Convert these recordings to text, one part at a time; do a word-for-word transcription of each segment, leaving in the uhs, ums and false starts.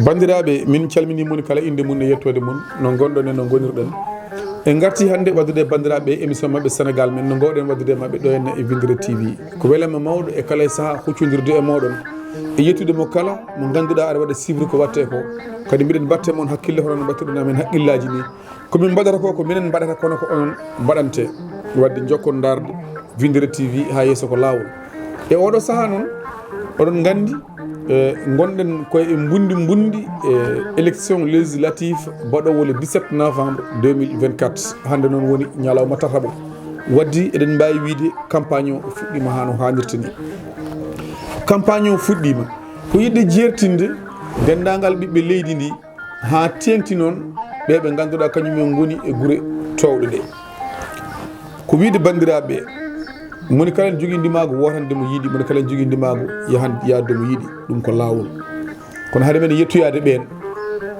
Banndiraaɓe, min calminii mon kala innde mum e yettoode mum, no ngonɗon e no ngonirɗon. En ngartii hannde waddude e banndiraaɓe émission maɓɓe Sénégal men, no ngoowɗen waddude e maɓɓe ɗo henna e Winndere T V. Ko welamma mawɗo e kala e sahaa huccondirde e mooɗon, e yettude mo kala mo ngannduɗaa aɗa waɗa suivre ko waɗtee ko. Kadi mbiɗen mbaɗte mon hakkille hono no mbaɗtirɗon amen hakkillaaji ni. Ko min mbaɗata ko, ko minen mbaɗata, kono ko onon mbaɗante. Wadde njokkon ndaarde Winndere T V haa yeeso ko laawol. E oɗo sahaa noon, oɗon nganndi, eh, ngonɗen koye e mbundi mbundi, eh, élection législative baɗoowo le dix-sept novembre deux mille vingt-quatre. Hannde noon woni ñalawma tataɓo. Wadde eɗen mbaawi wiyde campagne o fuɗɗiima haa no haanirta ni. Campagne o fuɗɗiima. Ko yiɗde jeertinde denndaangal ɓiɓɓe leydi ndi, haa teeŋti noon ɓe ɓe ngannduɗaa kañum en ngoni e gure toowɗe ɗe. Ko wiyde banndiraaɓe ɓe, moni kala ne jogii ndimaagu wootande mo yiɗi, moni kala ne jogii ndimaagu yahan, yahde mo yiɗi, ɗum ko laawol. Kono hade men yettoyaade ɓeen,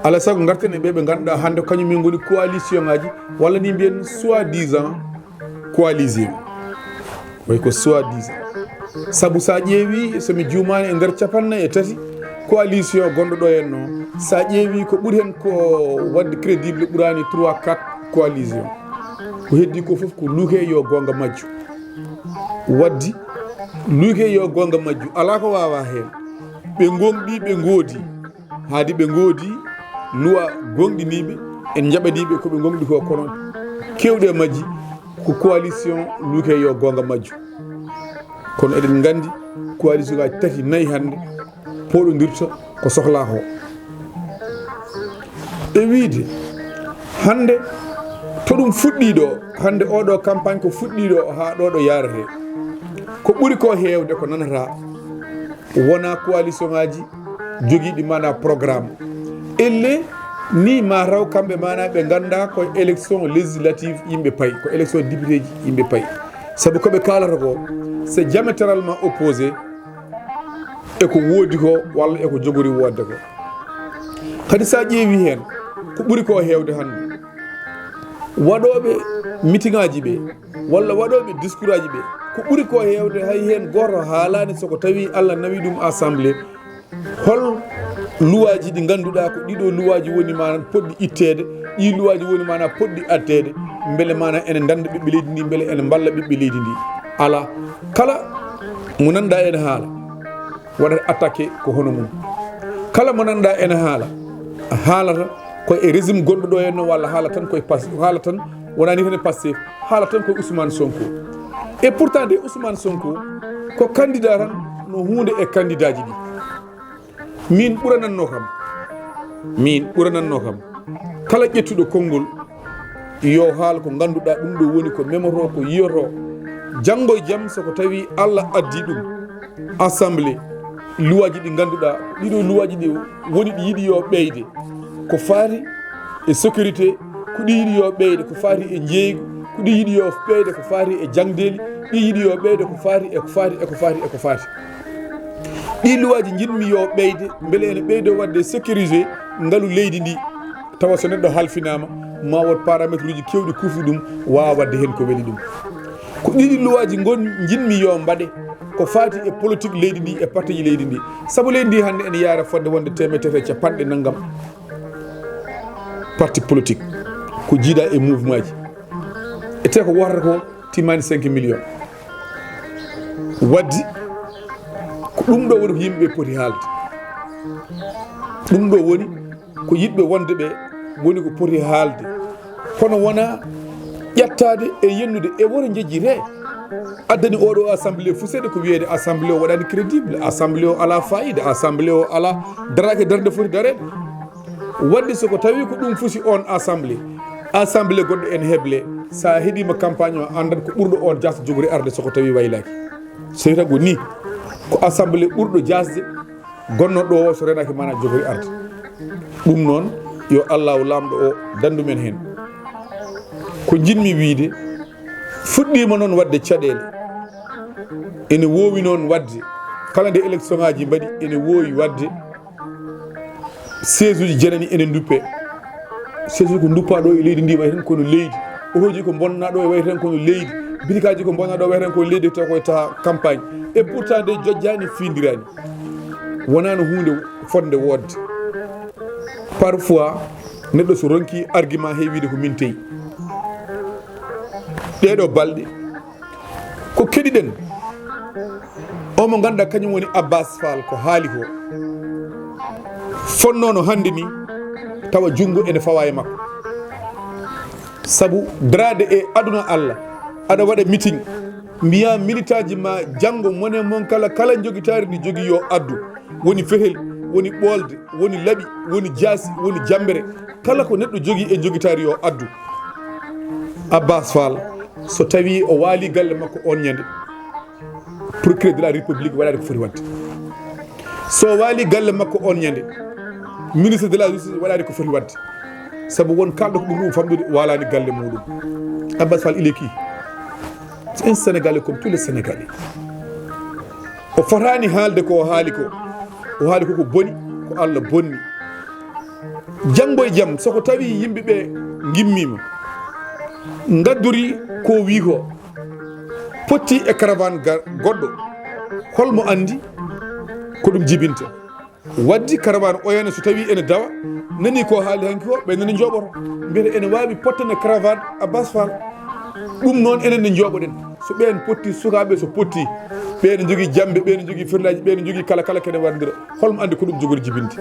alaa e sago ngarten e ɓe ɓe ngannduɗaa hannde kañum en ngoni coalition ŋaaji, walla ni mbiyen soi-disant coalisé. Way ko soi-disant. Sabu so a ƴeewi, so mi juumaani, e nder capanɗe nayi e tati coalition gonɗo ɗo henno, so a ƴeewi ko ɓuri heen ko waɗde crédible ɓuraani trois, quatre coalition. Ko heddi ko fof ko luuke yo goonga majju. Wadde luuke yo goonga majju. Alaa ko waawaa heen. Ɓe ngoongɗi, ɓe ngoodi. Haadi ɓe ngoodi luwa gooŋɗiniiɓe, en njaɓanii ɓe ko ɓe ngoongɗi ko, kono keewɗi e majji ko coalition luuke yo goonga majju. Kono eɗen nganndi coalition ŋaaji tati, nayi hannde pooɗondirta ko sohlaa ko. E wiyde hannde to ɗum fuɗɗii ɗo, hannde oɗo campagne ko fuɗɗii ɗo haa ɗo ɗo yaarete. Ko ɓuri ko heewde ko nanataa wonaa coalition ŋaaji jogiiɗi maanaa programme. Ellee ni ma taw kamɓe maanaa ɓe nganndaa ko élection législative yimɓe payi, ko élection député ji yimɓe payi. Sabu ko ɓe kaalata ko, c'est diamétralement opposé e ko woodi ko walla e ko jogori woodde ko. Kadi so a ƴeewi heen, ko ɓuri ko heewde hannde, waɗooɓe meeting ŋaaji ɓe, walla waɗooɓe discours aji ɓe, ko ɓuri ko heewde hay heen gooto haalaani so ko tawi Allah nawi ɗum assemblée, hol luwaaji ɗi ngannduɗaa ko ɗiɗo luwaaji woni maanaa poɗɗi itteede, ɗi luwaaji woni maanaa poɗɗi addeede, mbele maanaa ene ndannda ɓiɓɓe leydi ndi, mbele ene mballa ɓiɓɓe leydi ndi. Alaa. Kala mo nanndaa ene haala, waɗata attaqué ko hono mum. Kala mo nanndaa ene haala, haalata ko e régime gonɗo ɗo henno, walla haala tan koye pas-, haala tan wonaa ni tan e Pastef, haala tan koye Ousmane Sonko. Et pourtant de Ousmane Sonko ko candidat tan no huunde e candidat ji ɗi. Min ɓuranatno kam, min ɓuranatno kam kala ƴettuɗo konngol yo haal ko ngannduɗaa ɗum ɗo woni ko memoto, ko yiyoto. Janngo e jam so ko tawi Allah addi ɗum, assemblée, luwaaji ɗi ngannduɗaa, ɗiɗo luwaaji ɗi woni ɗi yiɗi yo ɓeyde, ko faati e sécurité, ko ɗi yiɗi yo ɓeyde ko faati e njeeygu, ko ɗi yiɗi yo ɓeyde ko faati e jangdeeli, ɗi yiɗi yo ɓeyde ko faati e ko faati e ko faati e ko faati. Ɗi luwaaji njiɗmi yo ɓeyde, mbele ene ɓeydo waɗde sécurisé ngalu leydi ndi, tawa so neɗɗo halfinaama, ma wood paramètre uji keewɗi kuufɗi ɗum, waawa waɗde heen ko weli ɗum. Ko ɗiɗi luwaaji ngon njiɗmi yo mbaɗe, ko faati e politique leydi ndi e parti ji leydi ndi. Sabu leydi ndi hannde ene yaara fodde wonde teemedere e capanɗe nanngam parti politique ko jiidaa e mouvement ji. E te ko wootata ko timmaani cinq millions. Wadde ko ɗum ɗo woni ko yimɓe poti haalde. Ɗum ɗo woni ko yiɗɓe wonde ɓe woni ko poti haalde. Kono wonaa ƴettaade e yennude e woto njejjitee. Addani oɗo assemblée fuseede ko wiyeede assemblée o waɗaani crédible, assemblée o alaa fayida, assemblée o alaa daraaka e darnde foti dareede. Wadde so ko tawi ko ɗum fusi on assemblée, assemblée goɗɗo ene heble, so a heɗiima campagne o, a anndat ko ɓurɗo on jaasde jogori arde so ko tawi waylaaki. So tawi ko ni, ko assemblée ɓurɗo jaasde gonnoo ɗo o, so renaaki maanaa jogori arde. Ɗum noon, yo Allaahu Laamɗo o danndu men heen. Ko njiɗmi wiyde, fuɗɗiima noon waɗde caɗeele. Ene woowi noon waɗde, kala nde élection ŋaaji mbaɗi, ene woowi waɗde siège uji jeenayi ene nduppe. Seesuuji ko nduppaa ɗo e leydi ndi, wayi tan kono leydi. Otoji ko bonnaa ɗo e, wayi tan kono leydi. Bitikaaji ko bonnaa ɗo, wayi tan kono leydi, taw koye taha campagne. Et pourtant nde jojjaani, fiinndiraani. Wonaa no huunde fotnde woodde. Parfois, neɗɗo so ronki argument, heewi wiide ko min teyi. Ɗee ɗoo balɗe, ko keɗiɗen, o mo ngannduɗaa kañum woni Abbas Fall, ko haali ko fonnoono hannde ni, tawa junngo ene fawa e makko. Sabu daraade e aduna Allah, aɗa waɗa meeting, mbiya militaaji ma janngo, mone mon kala, kala njogitaari ndi jogi yo addu, woni fehel, woni ɓoolde, woni laɓi, woni jaasi, woni jammbere, kala ko neɗɗo jogi e njogitaari yo addu. Abbas Fall, so tawi o waali galle makko on ñande, procureur de la République waɗaade ko foti waɗde. So waali galle makko on ñande, ministre de la Justice waɗaade ko foti waɗde. Sabu won kalɗo ko ɓuri ɗum famɗude, waalaani galle muɗum. Abbas Fall, il est qui? C'est un Sénégalais comme tous les Sénégalais. O fotaani haalde ko o haali ko. O haali ko ko boni, ko Allah bonni. Janngo e jam, so ko tawi yimɓe ɓe ngimmiima, ngaddori ko wii ko, potti e caravane ga-, goɗɗo, holmo anndi ko ɗum jibinta? Waddi caravane o ene, so tawi ene dawa, nani ko haali hanki ko, ɓe nani njooɓoto. Mbiyata ene waawi pottane caravane Abbas Fall. Ɗum noon enen ne njooɓoɗen. So ɓeen potti, sukaaɓe so potti, ɓeen njogii jambe, ɓeen njogii firlaaji, ɓeen njogii kala, kala kene warndira. Holmo anndi ko ɗum jogori jibinde?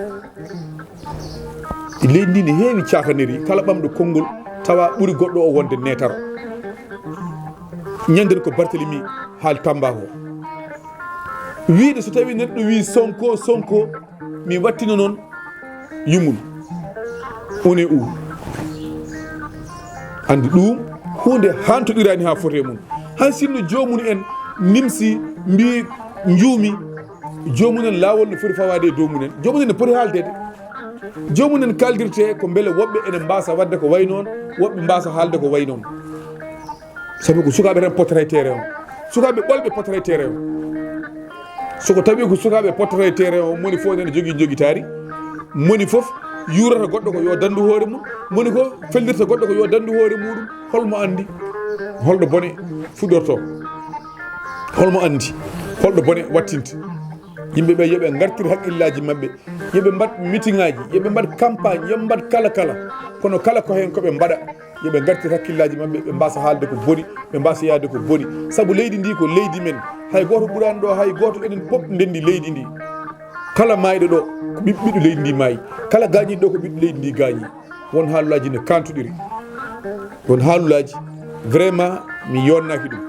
Leydi ndi ne heewi caakaneri, kala ɓamɗo konngol tawa ɓuri goɗɗo o wonde neetaro. Ñanden ko Barthélemy haali Tamba ko. Wiide so tawi neɗɗo wi Sonko, Sonko, mi wattino noon yumum. On est où? Anndi ɗum, huunde hantoɗiraani haa foti e mum. Hay sinno joomum en nimsi, mbi njuumi, joomum en laawol no foti fawaade e dow mum en. Joomum en no poti haaldeede. Joomum en kaaldirte ko mbele woɓɓe ene mbaasa waɗde ko wayi noon, woɓɓe mbaasa haalde ko wayi noon. Sabu ko sukaaɓe tan pottata e terrain o. Sukaaɓe ɓolɓe pottata e terrain o. So ko tawi ko sukaaɓe pottata e terrain o, moni fof ene jogii njogitaari, moni fof yuurata goɗɗo ko yo danndu hoore mum, moni ko fellirta goɗɗo ko yo danndu hoore muɗum, holmo anndi holɗo bone fuɗɗorto? Holmo anndi holɗo bone wattinta? Yimɓe ɓe yo ɓe ngartir haqqillaaji maɓɓe, yo ɓe mbaɗ meeting aji, yo ɓe mbaɗ campagne, yo ɓe mbaɗ kala kala, kono kala ko heen ko ɓe mbaɗa, yo ɓe ngartir hakkillaaji maɓɓe, ɓe mbaasa haalde ko boni, ɓe mbaasa yahde ko boni. Sabu leydi ndi ko leydi men, hay gooto ɓuraani ɗo, hay gooto, enen fof ndenndi leydi ndi. Kala maayɗo ɗo ko ɓiɗ-, ɓiɗɗo leydi ndi maayi, kala gaañiiɗo ɗo ko ɓiɗɗo leydi ndi gaañi. Won haalulaaji ne kantuɗiri, won haalulaaji vraiment mi yonnaaki ɗum.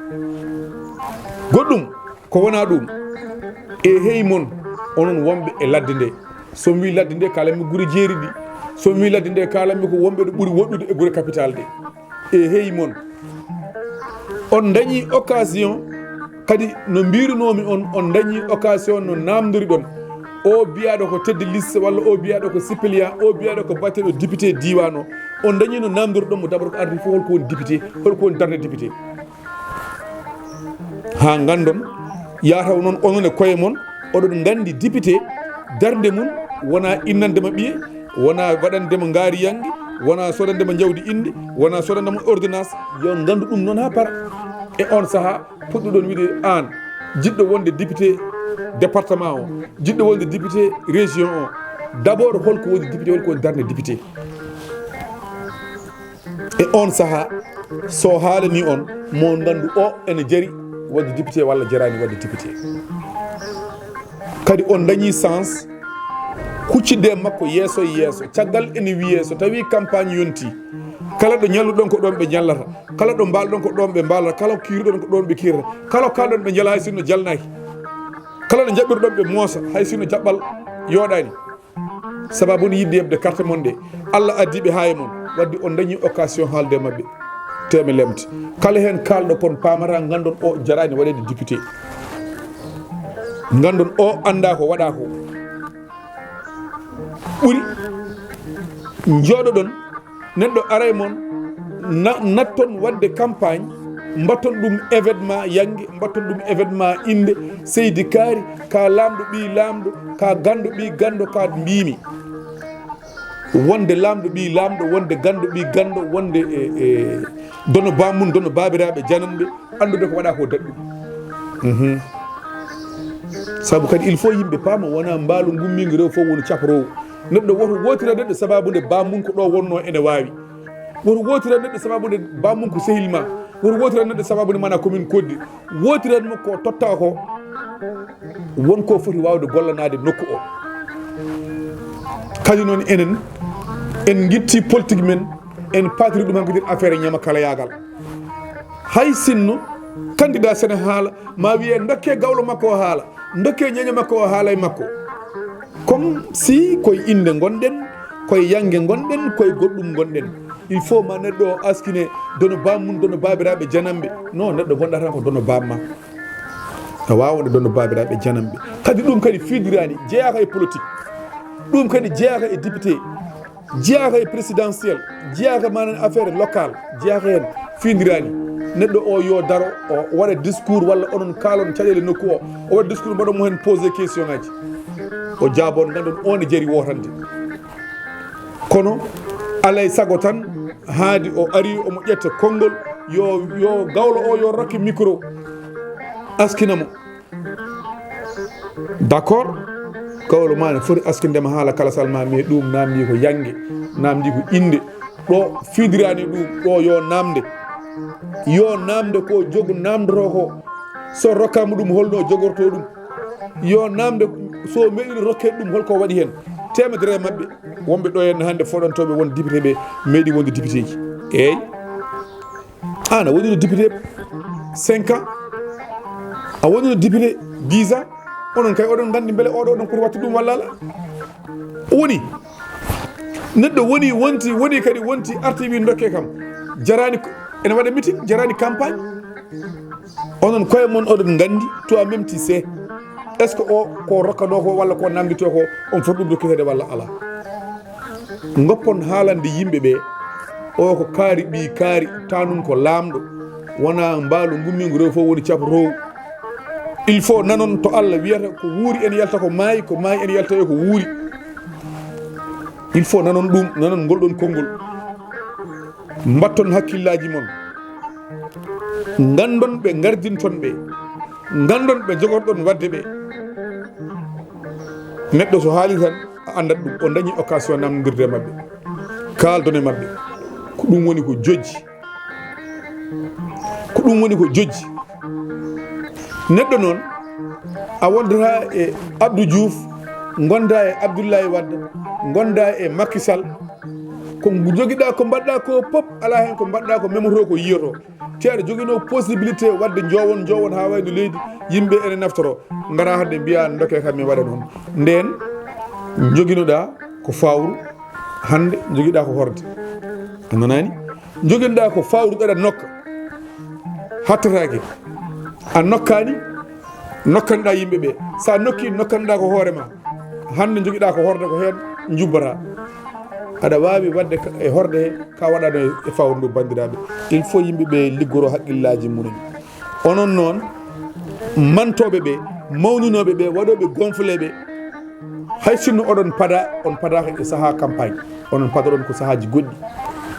Goɗɗum ko wonaa ɗum, e hey mon, onon wonɓe e ladde nde. So mi wii ladde nde, kaalanmi gure jeeri ɗi. So mi wii ladde nde, kaalanmi ko wonɓe ɗo ɓuri woɗɗude e gure capital ɗe. E hey mon, on dañi occasion, kadi no mbirunoomi on, on dañi occasion no namdoriɗon. O biyaɗo ko tête de liste walla o biyaɗo ko suppléant, o biyaɗo ko batteɗo député diwan o. On dañi no namdoriɗon mo, d'abord ko ardi fof holko woni député, holko woni darnde député. Haa nganndon, yataw noon onon e koye mon, oɗon nganndi député, darnde mum wona innande mo ɓiye, wona waɗande mo ngaari yannge, wona sodande mo njawdi innde, wona sodande mo ordonnance, yo nganndu ɗum noon haa para. E on sahaa, puɗɗuɗon wiide aan, jiɗɗo wonde député département o, jiɗɗo wonde député région o, d'abord holko woni député, holko woni darnde député? E on sahaa, so haalani on, mo nganndu o ene jari waɗde député walla jaraani waɗde député. Kadi on dañi chance huccidde e makko yeeso e yeeso. Caggal ene wiyee so tawi campagne yonti, kala ɗo ñalluɗon ko ɗon ɓe ñallata, kala ɗo mbaalɗon ko ɗon ɓe mbaalata, kala ko kiirɗon ko ɗon ɓe kiirata, kala ko kaalɗon ɓe njala hay sinno jalnaaki, kala ɗo jaɓɓirɗon ɓe moosa hay sinno jaɓɓal yooɗaani. Sababu no yiɗde heɓde carte mon ɗe, Allah addi ɓe haa e mon, wadde on dañi occasion haalde e maɓɓe. Teme lemte. Kala heen kaalɗo kon paamata, nganndon o jaraani waɗeede député. Nganndon o anndaa ko waɗaa ko. Ɓuri njooɗoɗon, neɗɗo ara e mon, na-, natton waɗde campagne, mbatton ɗum événement yannge, mbatton ɗum événement innde, seydi kaari, ka laamɗo ɓii laamɗo, ka ganndo ɓii ganndo, ka mbiimi. Wonde laamɗo ɓii laamɗo, wonde ganndo ɓii ganndo, wonde e, e dono baamun, dono baabiraaɓe jananɓe, anndude ko waɗa ko daɗɗum. Mhm. Sabu kadi, il faut yimɓe paama, wona mbaalu ngummiingu rew fof woni caproowo. Neɗɗo woto wootira neɗɗo sababu nde baamun ko ɗo wonno ene waawi. Woto wootira neɗɗo sababu nde baamun ko sehil ma. Woto wootira neɗɗo sababu nde mana commune Koddi. Wootiran mo ko totta ko, won ko foti waawde gollanaade nokku o. Kadi noon enen, en ngitti politique men, en patiri ɗum hankadi affaire ñamakalayaagal. Hay sinno candidat Sene haala, ma wiye dokke gawlo makko o haala, dokke ñeeño makko o haala e makko. Comme si koye innde ngonɗen, koye yannge ngonɗen, koye goɗɗum ngonɗen. Il faut ma neɗɗo o askine dono baamun, dono baabiraaɓe jananɓe. Non, neɗɗo gonɗa tan ko dono baamma. A waawa wonde dono baabiraaɓe jananɓe. Kadi ɗum kadi fiidiraani, jeyaaka e politique. Ɗum kadi jeyaaka e député. Jeyaaka e présidentiel. Jeyaaka manan affaire locale. Jeyaaka heen, fiidiraani. Neɗɗo o yo daro, o waɗa discours walla onon kaalon caɗeele nokku o. O waɗa discours, mbaɗon mo heen posé question ngaji. O jaabon, nganndon o ne jari wotande. Kono alay sago tan, haadi o ari, omo ƴetta konngol, yo, yo gawlo o yo rokke micro, askina mo. D'accord? Gawlo ma ne foti askinde ma haala kala salma, mais ɗum namdi ko yannge, namdi ko innde. Ɗo fiidirani ɗum, ɗo yo namde. Yo namde ko jogo namdoto ko. So rokkama ɗum, holno jogorto ɗum? Yo namde, so meɗino rokke ɗum, holko waɗi hen? Temedere e maɓɓe, wonɓe ɗo henna hannde foɗantooɓe won député ɓe meeɗi wonde député ji. Eey. An a wonino député cinq ans, a wonino député dix ans, onon kay oɗon nganndi mbele oɗo oɗon poti wattude ɗum walla ala. Woni, neɗɗo woni, wonti, woni kadi wonti, arti wi dokke kam. Jarani ko, ene waɗa meeting, jarani campagne. Onon koye mon oɗon nganndi, toi même tu sais. Est-ce que o ko rokkano ko walla ko namdito ko, on foti ɗum rokkitede walla ala? Goppon haalande yimɓe ɓe, o ko kaari ɓii kaari, tanum ko laamɗo, wona mbaalu ngummiingu rew fof woni capotowo. Il faut nanon to Allah wiyata ko wuuri en yalta ko maayi, ko maayi en yalta e ko wuuri. Il faut nanon ɗum, nanon ngol ɗon konngol. Mbatton hakkillaaji mon. Nganndon ɓe ngardinton ɓe. Nganndon ɓe jogorɗon waɗde ɓe. Neɗɗo so haali tan, a anndat ɗum. O dañi occasion namndirde e maɓɓe. Kaaldon e maɓɓe. Ko ɗum woni ko jojji. Ko ɗum woni ko jojji. Neɗɗo noon, a wondata e Abdou Diouf, ngonda e Abdoulaye Wade, ngonda e Macky Sall. Ko jogiɗa, ko mbaɗɗa ko pop, alaa heen ko mbaɗɗa ko memoto, ko yiyoto. Te aɗa joginoo possibilité waɗde joowon, joowon haa wayno leydi, yimɓe ene naftoro. Ngara hannde mbiya dokke kam mi waɗa noon. Ndeen joginoɗa ko fawru, hannde jogiɗa ko horde. A nanaani? Joginoɗa ko fawru, aɗa nokka. Hattataake. A nokkaani, nokkanɗa yimɓe ɓe. Sa nokki, nokkanɗa ko hoore ma. Hannde jogiɗa ko horde, ko heen njubbata. Aɗa waawi waɗde ka, e horde he, ka waɗano e, e fawru ndu, banndiraaɓe. Il faut yimɓe ɓe liggoro haqqillaaji mumen. Onon noon, mantooɓe ɓe, mawninooɓe ɓe, waɗooɓe gonfle ɓe, hay sinno oɗon pada, on padaaka e sahaa campagne. Onon padoɗon ko sahaaji goɗɗi.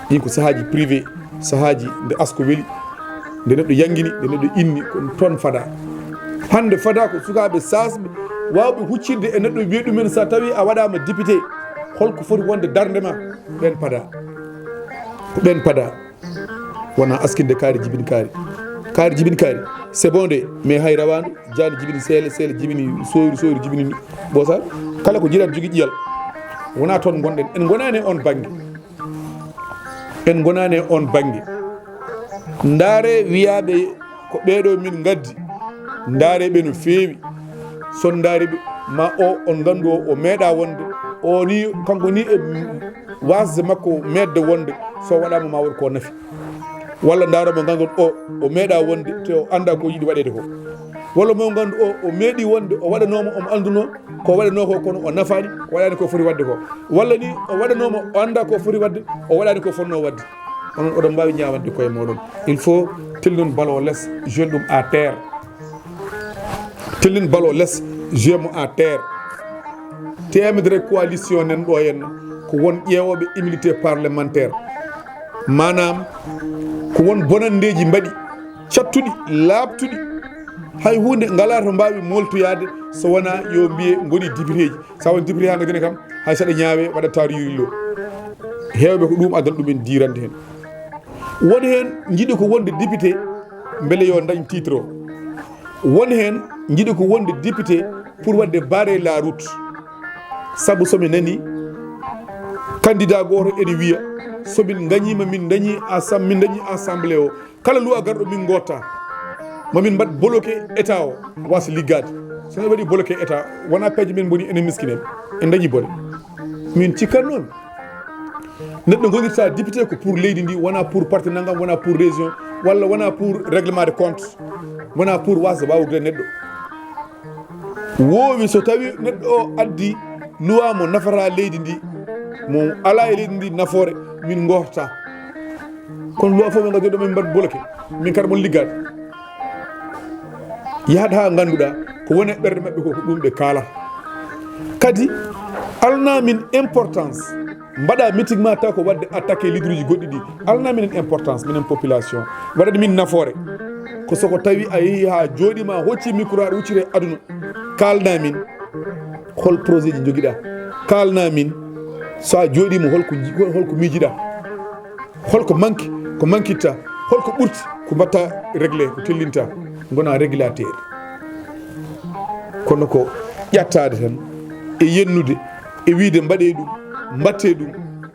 Ɗin ko sahaaji privé, sahaaji nde asko weli, nde neɗɗo yangini, nde neɗɗo inni, ko toon fada. Hannde fada ko sukaaɓe saasɓe, waawɓe huccitde e neɗɗo, wiya ɗumen, so tawii a waɗaama député, holko foti wonde darnde ma? Ɓen pada. Ko ɓen pada. Wona askinde kaari jibini kaari. Kaari jibini kaari. C'est bon de, mais hay rawaandu, jaani jibini seele, seele jibini sooyru, sooyru jibini ɓosaaru. Kala ko jiɗat jogii ƴiyal. Wona toon ngonɗen. En ngonaani e oon bannge. En ngonaani e oon bannge. Ndaare wiyaaɓe ko ɓeeɗo min ngaddi. Ndaare ɓe no feewi. So on ndaari ɓe, ma o, on nganndu o, o meeɗa wonde. O ni, kanko ni e wasde makko meeɗde wonde, so waɗaama ma waɗ ko nafi. Walla ndaaro mo nganndu o, o meeɗa wonde, te o annda ko yiɗi waɗeede ko. Walla mo nganndu o, o meeɗi wonde, o waɗanooma, omo anndunoo ko waɗanoo ko, kono o nafaani, o waɗaani ko foti waɗde ko. Walla ni o waɗanooma, o annda ko foti waɗde, o waɗaani ko fotnoo waɗde. Onon oɗon mbaawi ñaawande koye mooɗon. Il faut tellon ballon les, jouer ɗum à terre. Tellin ballon les, jouer mo à terre. Temedere coalition nan ɗo henna. ko won ƴeewooɓe immunité parlementaire, maanaam ko won bonanndeeji mbaɗi, cattuɗi, laaɓtuɗi, hay huunde ngalaa to mbaawi mooltoyaade so wonaa yo mbiye ngoni députéji. So a woni député haa ngadine kam, hay saɗa ñaawee, waɗa taar yurilo. Heewɓe ko ɗum addan ɗumen diirande heen. Won heen njiɗi ko wonde député mbele yo dañ titre o. Won heen njiɗi ko wonde député pour waɗde barrer la route. Sabu so mi nani candidat gooto ene wiya, so min ngañiima, min dañi assem-, min dañi assemblée o, kala loi garɗo min ngotta, ma min mbaɗ bloqué état o wasa liggaade. So en waɗi bloqué état, wona peeje men mboni enen miskineɓe, en dañi bone. Min cikkatnoomi neɗɗo gonirta député ko pour leydi ndi, wona pour parti nanngam, wona pour région, walla wona pour règlement de compte, wona pour wasa wawrude neɗɗo. Woowi so tawi neɗɗo o addi loi mo nafata leydi ndi, mo ala e leydi ndi nafoore, min ngotta. Kono loi fof mo ngadduɗo min mbaɗ bloqué, min kadi mon liggaade. Yahat haa ngannduɗaa ko woni e ɓerɗe maɓɓe ko, ko ɗum ɓe kaalata. Kadi alna min importance, mbaɗa meeting ma taw ko waɗde attaqué leaderuji goɗɗi ɗi. Alna minen importance, minen population, waɗat min nafoore. Ko soko tawi a yehi haa jooɗi ma hocci micro aɗa huccire aduna, kaalna min hol projet ji jogiɗa, kaalna min so a jooɗima holko ji-, holko miijiɗa. Holko manki, ko mankitta, holko ɓurti, ko mbatta réglé, ko tellinta, gona régulateur. Kono ko ƴattaade tan e yennude e wiide mbaɗe ɗum, mbatte ɗum,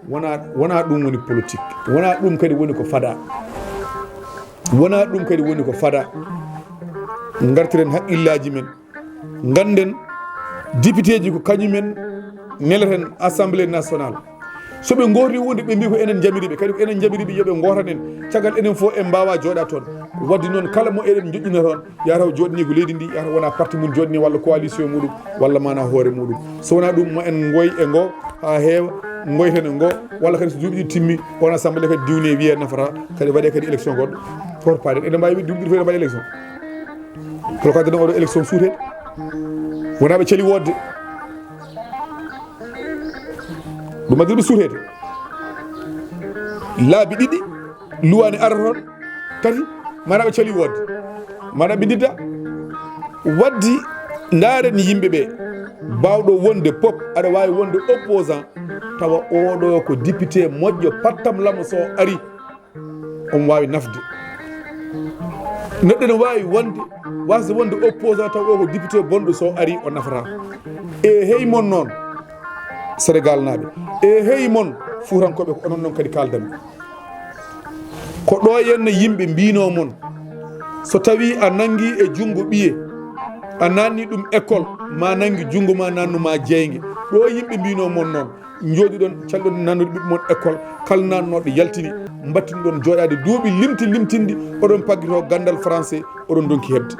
wona, wona ɗum woni politique, wona ɗum kadi woni ko fada, wona ɗum kadi woni ko fada. Ngartiren haqqillaji men. Ngannden, députéji ko kañumen neleten Assemblée nationale. So ɓe ngooti wonde ɓe mbi ko enen njamiri ɓe, kadi ko enen njamiri ɓe, yo ɓe ngootan en. Caggal enen fof en mbaawa jooɗa toon. Wadde noon, kala mo eɗen njoƴƴina toon, yataw jooɗani ko leydi ndi, yataw wona parti mum jooɗani walla coalition muɗum, walla mana hoore muɗum. So wona ɗum, ma en ngoy e ngo haa heewa, ngoyten e ngo, walla kadi so duuɓi ɗiɗi timmi, on Assemblée kadi diwne wiye nafata, kadi waɗe kadi élection goɗɗo. Hoto paaɗen, eɗen mbaawi wiide duuɓi ɗiɗi fof eɗen mbaɗa élection. Kono ko addan oɗo élection suuteede. Wonaa ɓe cali woodde. Ɗum addan ɓe suuteede. Laabi ɗiɗi, luwaani ara toon, tati, maanaa ɓe cali woodde. Maanaa ɓe ndidda. Waddi ndaaren yimɓe ɓe. Baawɗo wonde pop, aɗa waawi wonde opposant, tawa oɗo ko député moƴƴo, pattam lamo so ari. Omo waawi nafde. Neɗɗo ne waawi wonde, wasde wonde opposant taw o ko député bonɗo, so ari o nafata. E hey mon noon, Sénégal naaɓe, e hey mon Fuutankooɓe, ko onon noon kadi kaaldanmi. Ko ɗo henna yimɓe mbino mon, so tawi a nangi e junngo ɓiye, a nanni ɗum école, ma nangi junngo ma nannu ma jeynge. Ɗo yimɓe mbino mon noon, njooɗiɗon, calɗon nannude ɓiɓɓe mon école, kala nannoɗo yaltini, mbattinɗon jooɗaade duuɓi limti limtinɗi, oɗon paggito ganndal français, oɗon ndonki heɓde.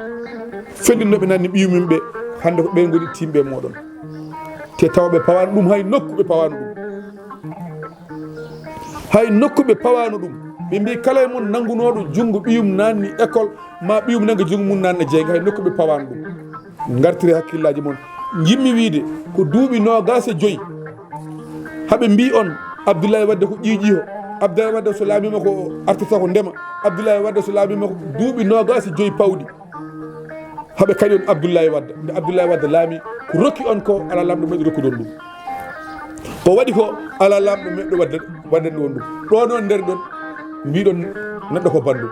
Fellitnoɓe nanni ɓiyu mum ɓe, hannde ko ɓen ngoni timɓe moɗon. Te tawa ɓe pawaano ɗum, hay nokku ɓe pawaano ɗum. Hay nokku ɓe pawaano ɗum. Ɓe mbi kala e mon nanngunooɗo junngo ɓiyum nanni école, ma ɓiyum nannga junngo mum nanna jeynge, hay nokku ɓe pawaano ɗum. Ngartire hakkillaaji mon. Njiɗmi wiide ko duuɓi noogaas e joyi. Haɓe mbi on Abdoulaye Wadde ko ƴiiƴiiho. Abdoulaye Wadde so laamiima ko artirta ko ndema. Abdoulaye Wadde so laamiima ko duuɓi noogaas e joyi pawɗi. Haɓe kaɗi on Abdoulaye Wadde. Nde Abdoulaye Wadde laami, ko rokki on ko alaa laamɗo meɗɗo rokkude on ɗum. O waɗi ko alaa laamɗo meɗɗo wadde, waɗande on ɗum. Ɗo noon nder ɗon, mbiɗon neɗɗo ko banndum.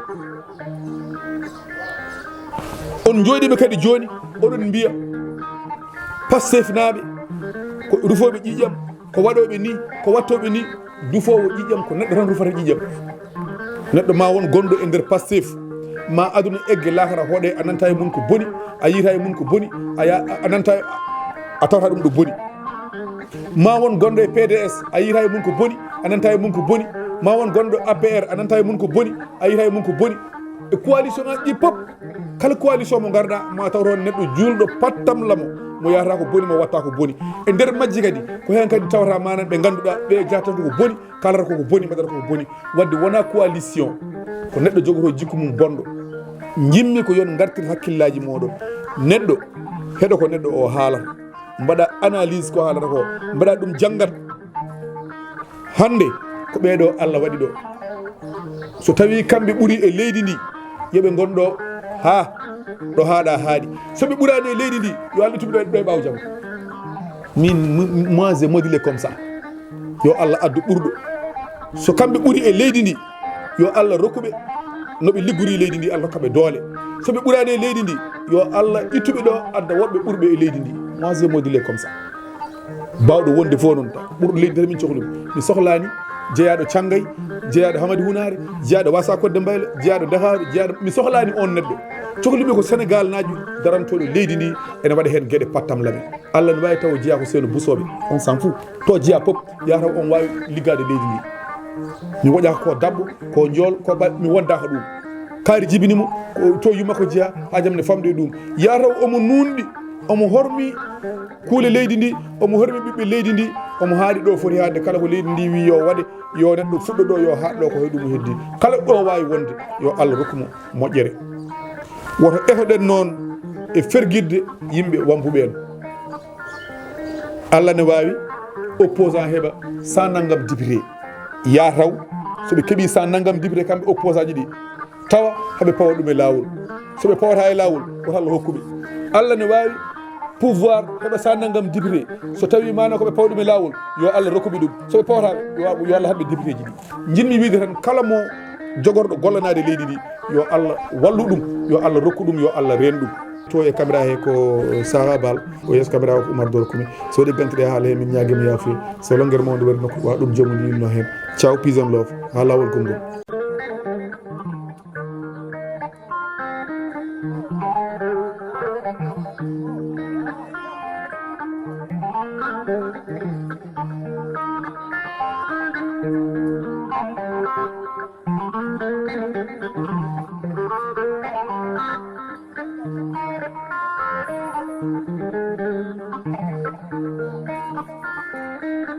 On njooɗiima kadi jooni, oɗon mbiya Pastef naaɓe ko rufooɓe ƴiiƴam, ko waɗooɓe ni, ko wattooɓe ni. Dufoowo ƴiiƴam ko neɗɗo tan rufata ƴiiƴam. Neɗɗo ma won gonɗo e nder Pastef, ma aduna egge laakara hooɗe, a nanta e mum ko boni, a yiita e mum ko boni, a ya-, a nanta, a tawata ɗum ɗo boni. Ma won gonɗo e P D S, a yiita e mum ko boni, a nanta e mum ko boni. Ma won gonɗo A P R, a nanta e mum ko boni, a yiita e mum ko boni. E coalition ngaji ɗi pop, kala coalition mo ngarɗa, ma taw toon neɗɗo juulɗo pattam lamo, mo yahata ko boni, mo watta ko boni. E nder majji kadi, ko heen kadi tawata manan ɓe ngannduɗaa ɓe jaatata ko boni, kalata ko ko boni, mbaɗata ko ko boni. Wadde wona coalition, ko neɗɗo jogoto jikku mum bonɗo. Njimmi ko yon ngartir hakkillaaji mooɗon. Neɗɗo, heɗo ko neɗɗo o haalata. Mbaɗa analyse ko haalata ko, mbaɗa ɗum janngat. Hannde ko ɓee ɗoo Allah waɗi ɗoo. So tawii kamɓe ɓuri e leydi ndi, yo ɓe ngon ɗoo haa ɗo haaɗa haaɗi. So ɓe ɓuraani e leydi ndi, yo Allah ittu ɓe ɗoo e ɓaawo janngo. Min, m-, moi, je modèle comme ça. Yo Allah addu ɓurɗo. So kamɓe ɓuri e leydi ndi, yo Allah rokku ɓe no ɓe liggori leydi ndi, Allah rokka ɓe doole. So ɓe ɓuraani e leydi ndi, yo Allah ittu ɓe ɗoo, adda woɓɓe ɓurɓe e leydi ndi. Moi, je modèle comme ça. Baawɗo wonde fof noon, ɓurɗo leydi tan min cohli. Mi sohlaani jeyaaɗo Canngay, jeyaaɗo Hamadi Hunaare, jeyaaɗo Wasa Kodde Mbayla, jeyaaɗo Ndakaaru, jeyaaɗo, mi sohlaani oon neɗɗo. Cohli mi ko Senegaalnaajo darantooɗo leydi ndi, ene waɗa heen geɗe pattam lame. Allah ne waawi taw o jeyaa ko Seeno Busooɓe, on s'en fout. To jeyaa fof, yaa taw on waawi liggaade leydi ndi. Mi woƴaaka ko dabbo, ko njool, ko ba-, mi wondaaka ɗum. Kaari jibini mo, ko to yumma ko jeyaa, haajam ne famɗi e ɗum. Yaa taw omo nuunɗi, omo hormi kuule leydi ndi, omo hormi ɓiɓɓe leydi ndi, omo haaɗi ɗo foti haadde, kala ko leydi ndi wi yo waɗe, yo neɗɗo fuɗɗo ɗo, yo haaɗ ɗo ko hoy ɗum heddi. Kala ɗo waawi wonde, yo Allah rokku mo moƴƴere. Woto etoɗen noon e fergitde yimɓe wampuɓe en. Allah ne waawi opposant heɓa cent nanngam député. Yaa taw, so ɓe keɓii cent nanngam député, kamɓe opposant ji ɗi, tawa haɓe pawa ɗum e laawol. So ɓe pawata e laawol, woto Allah hokku ɓe. Allah ne waawi pouvoir heɓa cent nanngam député. So tawii maana ko ɓe pawa ɗum e laawol, yo Allah rokku ɓe ɗum. So ɓe pawata, yo, yo Allah haɗ ɓe député ji ɗi. Njiɗmi wiide tan, kala mo jogorɗo gollanaade leydi ndi, yo Allah wallu ɗum, yo Allah rokku ɗum, yo Allah reen ɗum. To e caméra he ko Sara Bal, o yeeso caméra o ko Oumar Doro Kumi. So waɗi gante ɗe haala he, min ñaagii mo yaafuya. So longere mawde waɗi nokku, wa ɗum joomum yinno heen. Ciao, peace and love. Haa laawol konngol.